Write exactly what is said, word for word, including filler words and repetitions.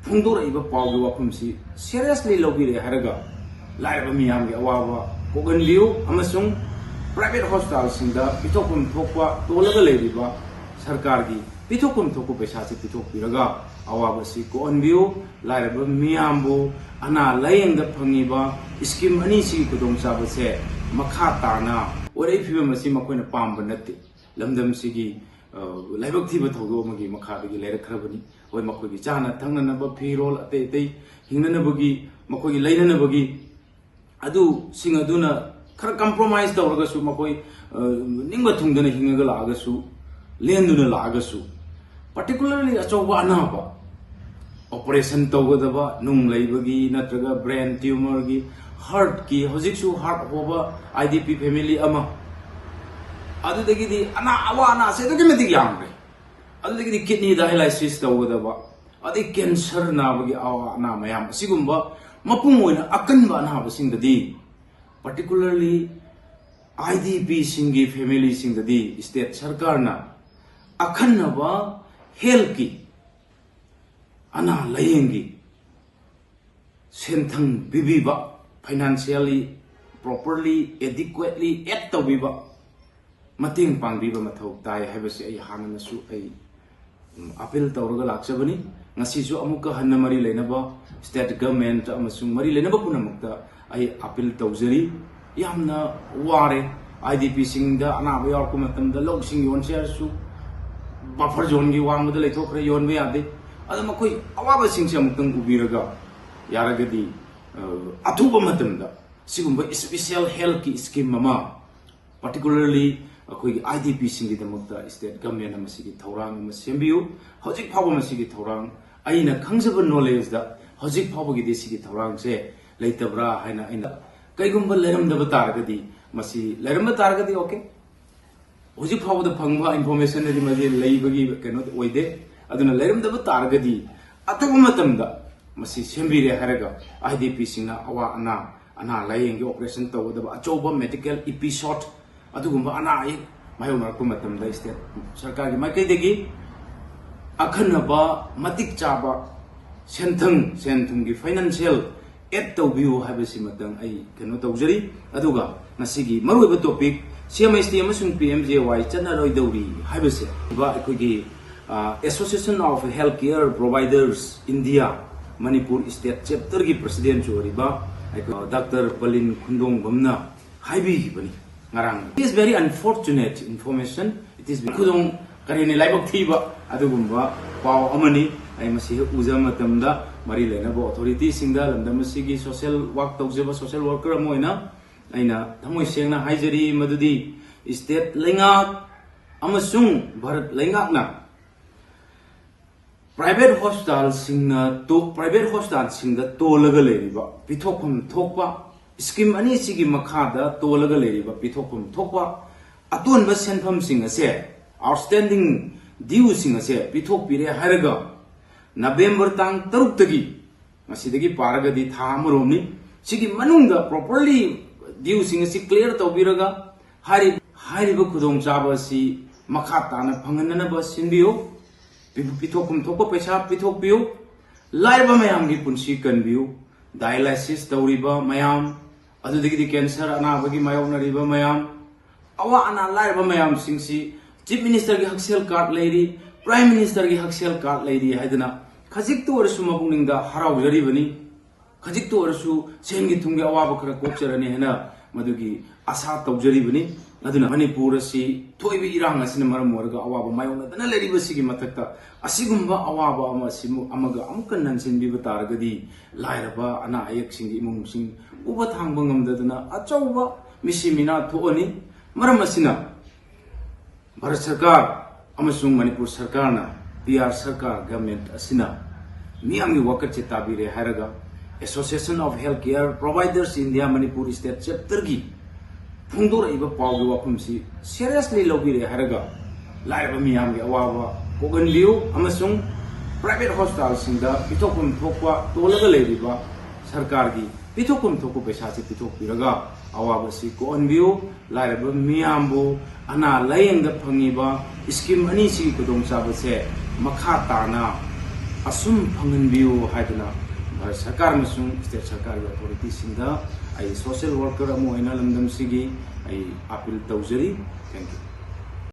ꯐꯣꯡꯗꯣꯔꯛꯏꯕ ꯄꯥꯎꯒꯤ ꯋꯥꯐꯝꯁꯤ seriously ꯂꯧꯕꯤꯔꯦ ꯍꯥꯏꯔꯒ ꯂꯥꯏꯔꯕ ꯃꯤꯌꯥꯝꯒꯤ ꯑꯋꯥꯕ ꯀꯣꯛꯍꯟꯕꯤꯌꯨ ꯑꯃꯁꯨꯡ private hospitalꯁꯤꯡꯗ ꯄꯤꯊꯣꯛꯐꯝ ꯊꯣꯛꯄ ꯇꯣꯜꯂꯒ ꯂꯩꯔꯤꯕ ꯁꯔꯀꯥꯔꯒꯤ ꯄꯤꯊꯣꯛꯐꯝ ꯊꯣꯛꯄ ꯄꯩꯁꯥꯁꯤ ꯄꯤꯊꯣꯛꯄꯤꯔꯒ ꯑꯋꯥꯕꯁꯤ ꯀꯣꯛꯍꯟꯕꯤꯌꯨ꯫ ꯂꯥꯏꯔꯕ ꯃꯤꯌꯥꯝꯕꯨ ꯑꯅꯥ ꯂꯥꯌꯦꯡꯗ ꯐꯪꯉꯤꯕ scheme ꯑꯅꯤꯁꯤꯒꯤ ꯈꯨꯗꯣꯡꯆꯥꯕꯁꯦ ꯃꯈꯥ ꯇꯥꯅ ꯑꯣꯏꯔꯛꯏ ꯐꯤꯕꯝ ꯑꯁꯤ ꯃꯈꯣꯏꯅ ꯄꯥꯝꯕ ꯅꯠꯇꯦ꯫ ꯂꯝꯗꯝꯁꯤꯒꯤ, ꯑ, ꯂꯥꯏꯕꯛ ꯊꯤꯕ ꯊꯧꯗꯣꯛ ꯑꯃꯒꯤ ꯃꯈꯥꯗꯒꯤ ꯂꯩꯔꯛꯈ꯭ꯔꯕꯅꯤ꯫ ꯍꯣꯏ, ꯃꯈꯣꯏꯒꯤ ꯆꯥꯅ ꯊꯛꯅꯅꯕ ꯐꯤꯔꯣꯜ, ꯑꯇꯩ ꯑꯇꯩ ꯍꯤꯡꯅꯅꯕꯒꯤ, ꯃꯈꯣꯏꯒꯤ ꯂꯩꯅꯅꯕꯒꯤ ꯑꯗꯨꯁꯤꯡ ꯑꯗꯨꯅ ꯈꯔ compromise ꯇꯧꯔꯒꯁꯨ ꯃꯈꯣꯏ, ꯑ, ꯅꯤꯡꯕ ꯊꯨꯡꯗꯅ ꯍꯤꯡꯉꯒ ꯂꯥꯛꯑꯒꯁꯨ, ꯂꯦꯟꯗꯨꯅ ꯂꯥꯛꯑꯒꯁꯨ, particularly ꯑꯆꯧꯕ ꯑꯅꯥꯕ, operation ꯇꯧꯒꯗꯕ, ꯅꯨꯡ ꯂꯩꯕꯒꯤ ꯅꯠꯇ꯭ꯔꯒ brain tumorꯒꯤ, heartꯀꯤ, ꯍꯧꯖꯤꯛꯁꯨ heart ꯍꯣꯕ IDP family ꯑꯃ, ꯑꯗꯨꯗꯒꯤꯗꯤ ꯑꯅꯥ, ꯑꯋꯥ ꯑꯅꯥꯁꯦ ꯑꯗꯨꯛꯀꯤ ꯃꯇꯤꯛ ꯌꯥꯝꯈ꯭ꯔꯦ꯫ ꯑꯗꯨꯗꯒꯤꯗꯤ kidney dialysis ꯇꯧꯒꯗꯕ, ꯑꯗꯩ cancer ꯅꯥꯕꯒꯤ ꯑꯋꯥ ꯑꯅꯥ ꯃꯌꯥꯝ ꯑꯁꯤꯒꯨꯝꯕ ꯃꯄꯨꯡ ꯑꯣꯏꯅ ꯑꯀꯟꯕ ꯑꯅꯥꯕꯁꯤꯡꯗꯗꯤ, particularly IDPꯁꯤꯡꯒꯤ familyꯁꯤꯡꯗꯗꯤ state ꯁꯔꯀꯥꯔꯅ ꯑꯈꯟꯅꯕ healthꯀꯤ, ꯑꯅꯥ ꯂꯥꯌꯦꯡꯒꯤ ꯁꯦꯟꯊꯪ ꯄꯤꯕꯤꯕ, financially, properly, adequately aid ꯇꯧꯕꯤꯕ, ꯃꯇꯦꯡ ꯄꯥꯡꯕꯤꯕ ꯃꯊꯧ ꯇꯥꯏ ꯍꯥꯏꯕꯁꯤ ꯑꯩ ꯍꯥꯟꯅꯅꯁꯨ ꯑꯩ, ꯎꯝ, appeal ꯇꯧꯔꯒ ꯂꯥꯛꯆꯕꯅꯤ꯫ ꯉꯁꯤꯁꯨ ꯑꯃꯨꯛꯀ ꯍꯟꯅ ꯃꯔꯤ ꯂꯩꯅꯕ state government ꯑꯃꯁꯨꯡ ꯃꯔꯤ ꯂꯩꯅꯕ ꯄꯨꯝꯅꯃꯛꯇ ꯑꯩ appeal ꯇꯧꯖꯔꯤ꯫ ꯌꯥꯝꯅ ꯋꯥꯔꯦ꯫ IDPꯁꯤꯡꯗ ꯑꯅꯥꯕ ꯌꯥꯎꯔꯛꯄ ꯃꯇꯝꯗ ꯂꯧꯁꯤꯡ ꯌꯣꯟꯁꯦ ꯍꯥꯏꯔꯁꯨ buffer zoneꯒꯤ ꯋꯥꯡꯃꯗ ꯂꯩꯊꯣꯛꯈ꯭ꯔꯦ, ꯌꯣꯟꯕ ꯌꯥꯗꯦ꯫ ꯑꯗ ꯃꯈꯣꯏ ꯑꯋꯥꯕꯁꯤꯡꯁꯦ ꯑꯃꯨꯛꯇꯪ ꯎꯕꯤꯔꯒ ꯌꯥꯔꯒꯗꯤ, ꯑ, ꯑꯊꯨꯕ ꯃꯇꯝꯗ ꯁꯤꯒꯨꯝꯕ special healthꯀꯤ scheme ꯑꯃ, particularly ꯑꯩꯈꯣꯏꯒꯤ IDPꯁꯤꯡꯒꯤꯗꯃꯛꯇ state governmentꯅ ꯃꯁꯤꯒꯤ ꯊꯧꯔꯥꯡ ꯑꯃ ꯁꯦꯝꯕꯤꯌꯨ꯫ ꯍꯧꯖꯤꯛ ꯐꯥꯎꯕ ꯃꯁꯤꯒꯤ ꯊꯧꯔꯥꯡ, ꯑꯩꯅ ꯈꯪꯖꯕ knowledgeꯗ ꯍꯧꯖꯤꯛ ꯐꯥꯎꯕꯒꯤꯗꯤ ꯁꯤꯒꯤ ꯊꯧꯔꯥꯡꯁꯦ ꯂꯩꯇꯕ꯭ꯔꯥ ꯍꯥꯏꯅ ꯑꯩꯅ, ꯀꯩꯒꯨꯝꯕ ꯂꯩꯔꯝꯗꯕ ꯇꯥꯔꯒꯗꯤ, ꯃꯁꯤ ꯂꯩꯔꯝꯕ ꯇꯥꯔꯒꯗꯤ okay, ꯍꯧꯖꯤꯛ ꯐꯥꯎꯕꯗ ꯐꯪꯕ informationꯗꯗꯤ ꯃꯁꯤ ꯂꯩꯕꯒꯤ ꯀꯩꯅꯣ ꯑꯣꯏꯗꯦ꯫ ꯑꯗꯨꯅ ꯂꯩꯔꯝꯗꯕ ꯇꯥꯔꯒꯗꯤ ꯑꯊꯨꯕ ꯃꯇꯝꯗ ꯃꯁꯤ ꯁꯦꯝꯕꯤꯔꯦ ꯍꯥꯏꯔꯒ IDPꯁꯤꯡꯅ ꯑꯋꯥ ꯑꯅꯥ, ꯑꯅꯥ ꯂꯥꯌꯦꯡꯒꯤ operation ꯇꯧꯒꯗꯕ ꯑꯆꯧꯕ medical episode, ꯑꯗꯨꯒꯨꯝꯕ ꯑꯅꯥ ꯑꯌꯦꯛ ꯃꯥꯌꯣꯛꯅꯔꯛꯄ ꯃꯇꯝꯗ state ꯁꯔꯀꯥꯔꯒꯤ ꯃꯥꯏꯀꯩꯗꯒꯤ ꯑꯈꯟꯅꯕ ꯃꯇꯤꯛ ꯆꯥꯕ ꯁꯦꯟꯊꯪ, ꯁꯦꯟ ꯊꯨꯝꯒꯤ financial aid ꯇꯧꯕꯤꯌꯨ ꯍꯥꯏꯕꯁꯤꯃꯇꯪ ꯑꯩ ꯀꯩꯅꯣ ꯇꯧꯖꯔꯤ꯫ ꯑꯗꯨꯒ ꯉꯁꯤꯒꯤ ꯃꯔꯨꯑꯣꯏꯕ topic, C M H T ꯑꯃꯁꯨꯡ P M J Y ꯆꯠꯅꯔꯣꯏꯗꯧꯔꯤ ꯍꯥꯏꯕꯁꯦ, ꯑꯩꯈꯣꯏꯒꯤ association of health care providers India Manipur state ꯆꯦꯞꯇꯔꯒꯤ ꯄ꯭ꯔꯁꯤꯗꯦꯟꯁꯨ ꯑꯣꯏꯔꯤꯕ ꯑꯩꯈꯣꯏ ꯗꯥꯛꯇꯔ ꯄꯂꯤꯟ ꯈꯨꯟꯗꯣꯡꯕꯝꯅ ꯍꯥꯏꯕꯤꯈꯤꯕꯅꯤ ꯉꯔꯥꯡ꯫ It is very unfortunate information. It is ꯈꯨꯗꯣꯡ ꯀꯔꯤꯅꯤ, ꯂꯥꯏꯕꯛ ꯊꯤꯕ ꯑꯗꯨꯒꯨꯝꯕ ꯄꯥꯎ ꯑꯃꯅꯤ꯫ ꯑꯩ ꯃꯁꯤ ꯍꯦꯛ ꯎꯖꯕ ꯃꯇꯝꯗ ꯃꯔꯤ ꯂꯩꯅꯕ ꯑꯣꯊꯣꯔꯤꯇꯤꯁꯤꯡꯗ, ꯂꯝꯗꯝ ꯑꯁꯤꯒꯤ social work ꯇꯧꯖꯕ social worker ꯑꯃ ꯑꯣꯏꯅ ꯑꯩꯅ ꯊꯃꯣꯏ ꯁꯦꯡꯅ ꯍꯥꯏꯖꯔꯤ ꯃꯗꯨꯗꯤ ꯁ꯭ꯇꯦꯠ ꯂꯩꯉꯥꯛ ꯑꯃꯁꯨꯡ ꯚꯥꯔꯠ ꯂꯩꯉꯥꯛꯅ ꯄ꯭ꯔꯥꯏꯚꯦꯠ ꯍꯣꯁꯄꯤꯇꯥꯜꯁꯤꯡꯅ ꯇꯣ-, ꯄ꯭ꯔꯥꯏꯚꯦꯠ ꯍꯣꯁꯄꯤꯇꯥꯜꯁꯤꯡꯗ ꯇꯣꯜꯂꯒ ꯂꯩꯔꯤꯕ, ꯄꯤꯊꯣꯛꯐꯝ ꯊꯣꯛꯄ, ꯁ꯭ꯀꯤꯝ ꯑꯅꯤꯁꯤꯒꯤ ꯃꯈꯥꯗ ꯇꯣꯜꯂꯒ ꯂꯩꯔꯤꯕ ꯄꯤꯊꯣꯛꯐꯝ ꯊꯣꯛꯄ ꯑꯇꯣꯟꯕ ꯁꯦꯟꯐꯝꯁꯤꯡ ꯑꯁꯦ, outstanding dueꯁꯤꯡ ꯑꯁꯦ ꯄꯤꯊꯣꯛꯄꯤꯔꯦ ꯍꯥꯏꯔꯒ, ꯅꯕꯦꯝꯕꯔ ꯇꯥꯡ ꯇꯔꯨꯛꯇꯒꯤ, ꯉꯁꯤꯗꯒꯤ ꯄꯥꯔꯒꯗꯤ ꯊꯥ ꯑꯃꯔꯣꯝꯅꯤ, ꯁꯤꯒꯤ ꯃꯅꯨꯡꯗ properly dueꯁꯤꯡ ꯑꯁꯤ clear ꯇꯧꯕꯤꯔꯒ, ꯍꯥꯏꯔꯤ-, ꯍꯥꯏꯔꯤꯕ ꯈꯨꯗꯣꯡꯆꯥꯕ ꯑꯁꯤ ꯃꯈꯥ ꯇꯥꯅ ꯐꯪꯍꯟꯅꯅꯕ ꯁꯤꯟꯕꯤꯌꯨ꯫ ꯄꯤ-, ꯄꯤꯊꯣꯛꯐꯝ ꯊꯣꯛꯄ ꯄꯩꯁꯥ ꯄꯤꯊꯣꯛꯄꯤꯌꯨ꯫ ꯂꯥꯏꯔꯕ ꯃꯌꯥꯝꯒꯤ ꯄꯨꯟꯁꯤ ꯀꯟꯕꯤꯌꯨ꯫ Dialysis ꯇꯧꯔꯤꯕ ꯃꯌꯥꯝ, ꯑꯗꯨꯗꯒꯤꯗꯤ cancer ꯑꯅꯥꯕꯒꯤ ꯃꯥꯌꯣꯛꯅꯔꯤꯕ ꯃꯌꯥꯝ, ꯑꯋꯥ ꯑꯅꯥ ꯂꯥꯏꯔꯕ ꯃꯌꯥꯝꯁꯤꯡꯁꯤ Chief Ministerꯒꯤ ꯍꯛꯁꯦꯜ card ꯂꯩꯔꯤ, Prime Ministerꯒꯤ ꯍꯛꯁꯦꯜ card ꯂꯩꯔꯤ ꯍꯥꯏꯗꯅ ꯈꯖꯤꯛꯇ ꯑꯣꯏꯔꯁꯨ ꯃꯄꯨꯛꯅꯤꯡꯗ ꯍꯔꯥꯎꯖꯔꯤꯕꯅꯤ꯫ ꯈꯖꯤꯛꯇ ꯑꯣꯏꯔꯁꯨ ꯁꯦꯟꯒꯤ ꯊꯨꯝꯒꯤ ꯑꯋꯥꯕ ꯈꯔ ꯀꯣꯛꯆꯔꯅꯤ ꯍꯥꯏꯅ ꯃꯗꯨꯒꯤ ꯑꯁꯥ ꯇꯧꯖꯔꯤꯕꯅꯤ꯫ ꯑꯗꯨꯅ ꯃꯅꯤꯄꯨꯔ ꯑꯁꯤ ꯊꯣꯛꯏꯕ ꯏꯔꯥꯡ ꯑꯁꯤꯅ ꯃꯔꯝ ꯑꯣꯏꯔꯒ ꯑꯋꯥꯕ ꯃꯥꯌꯣꯛꯅꯗꯅ ꯂꯩꯔꯤꯕꯁꯤꯒꯤ ꯃꯊꯛꯇ, ꯑꯁꯤꯒꯨꯝꯕ ꯑꯋꯥꯕ ꯑꯃ ꯑꯁꯤꯃꯨ-, ꯑꯃꯒ ꯑꯃꯨꯛꯀ ꯅꯟꯁꯤꯟꯕꯤꯕ ꯇꯥꯔꯒꯗꯤ, ꯂꯥꯏꯔꯕ ꯑꯅꯥ ꯑꯌꯦꯛꯁꯤꯡꯒꯤ ꯏꯃꯨꯡꯁꯤꯡ ꯎꯕ ꯊꯥꯡꯕ ꯉꯝꯗꯗꯅ ꯑꯆꯧꯕ ꯃꯤꯁꯤ ꯃꯤꯅꯥ ꯊꯣꯛꯑꯅꯤ꯫ ꯃꯔꯝ ꯑꯁꯤꯅ ꯚꯥꯔꯠ ꯁꯔꯀꯥꯔ ꯑꯃꯁꯨꯡ ꯃꯅꯤꯄꯨꯔ ꯁꯔꯀꯥꯔꯅ, P R ꯁꯔꯀꯥꯔ, government ꯑꯁꯤꯅ ꯃꯤꯌꯥꯝꯒꯤ ꯋꯥꯀꯠꯁꯦ ꯇꯥꯕꯤꯔꯦ ꯍꯥꯏꯔꯒ, Association of Health Care Providers India Manipur State Chapterꯒꯤ ꯐꯣꯡꯗꯣꯔꯛꯏꯕ ꯄꯥꯎꯒꯤ ꯋꯥꯐꯝꯁꯤ seriously ꯂꯧꯕꯤꯔꯦ ꯍꯥꯏꯔꯒ, ꯂꯥꯏꯔꯕ ꯃꯤꯌꯥꯝꯒꯤ ꯑꯋꯥꯕ ꯀꯣꯛꯍꯟꯕꯤꯌꯨ ꯑꯃꯁꯨꯡ private hospitalꯁꯤꯡꯗ ꯄꯤꯊꯣꯛꯐꯝ ꯊꯣꯛꯄ ꯇꯣꯜꯂꯒ ꯂꯩꯔꯤꯕ ꯁꯔꯀꯥꯔꯒꯤ ꯄꯤꯊꯣꯛꯐꯝ ꯊꯣꯛꯄ ꯄꯩꯁꯥꯁꯤ ꯄꯤꯊꯣꯛꯄꯤꯔꯒ ꯑꯋꯥꯕꯁꯤ ꯀꯣꯛꯍꯟꯕꯤꯌꯨ꯫ ꯂꯥꯏꯔꯕ ꯃꯤꯌꯥꯝꯕꯨ ꯑꯅꯥ ꯂꯥꯌꯦꯡꯗ ꯐꯪꯉꯤꯕ scheme ꯑꯅꯤꯁꯤꯒꯤ ꯈꯨꯗꯣꯡꯆꯥꯕꯁꯦ ꯃꯈꯥ ꯇꯥꯅ ꯑꯁꯨꯝ ꯐꯪꯍꯟꯕꯤꯌꯨ ꯍꯥꯏꯗꯨꯅ ꯚꯥꯔꯠ ꯁꯔꯀꯥꯔ ꯑꯃꯁꯨꯡ ꯁ꯭ꯇꯦꯠ ꯁꯔꯀꯥꯔꯒꯤ ꯑꯣꯊꯣꯔꯤꯇꯤꯁꯤꯡꯗ ꯑꯩ ꯁꯣꯁꯤꯌꯦꯜ ꯋꯥꯔꯀꯔ ꯑꯃ ꯑꯣꯏꯅ ꯂꯝꯗꯝꯁꯤꯒꯤ ꯑꯩ ꯑꯥꯄꯤꯜ ꯇꯧꯖꯔꯤ꯫ Thank you꯫